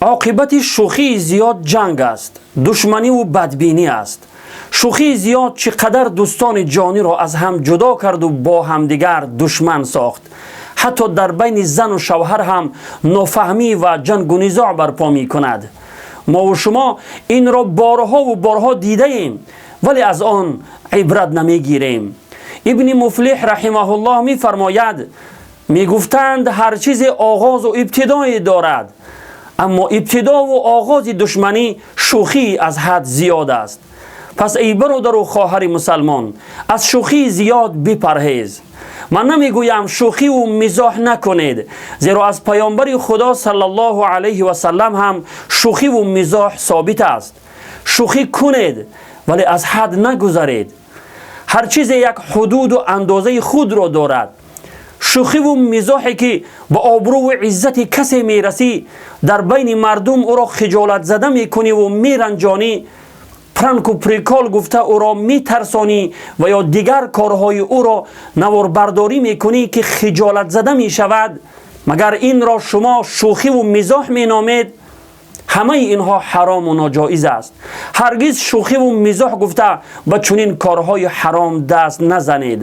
Оқибати шӯхии зиёд ҷанг аст, душманиву бадбинӣ аст. Шӯхии зиёд чӣ қадар дӯстони ҷониро аз ҳам ҷудо карду бо ҳамдигар душман сохт. Ҳатто дар байни зану шавҳар ҳам нофаҳмӣ ва ҷангу низоъ барпо мекунад. Мову шумо инро борҳову борҳо дидаем, вале аз он ибрат намегирем. Ибни Муфлиҳ раҳимаҳуллоҳ мефармояд: мегуфтанд, ҳар чизе оғозу ибтидое дорад, аммо ибтидову оғози душманӣ шӯхии аз ҳад зиёд аст. Пас эй бародару хоҳари мусалмон, аз шӯхии зиёд бипарҳез. Ман намегӯям, шӯхиву мизоҳ накунед, зеро аз паёмбари Худо саллаллоҳу алайҳи васаллам ҳам шӯхиву мизоҳ собит аст. Шӯхӣ кунед, вале аз ҳад нагузаред. Ҳар чизе як ҳудуду андозаи худро дорад. Шӯхиву мизоҳе ки ба обрӯву иззати касе мерасӣ, дар байни мардум ӯро хиҷолатзада мекуниву меранҷонӣ, пранку прикол гуфта ӯро метарсонӣ ва ё дигар корҳои ӯро наворбардорӣ мекунӣ, ки хиҷолатзада мешавад, магар инро шумо шӯхиву мизоҳ меномед? Ҳамаи инҳо ҳарому ноҷоиз аст. Ҳаргиз шӯхиву мизоҳ гуфта ба чунин корҳои ҳаром даст назанед.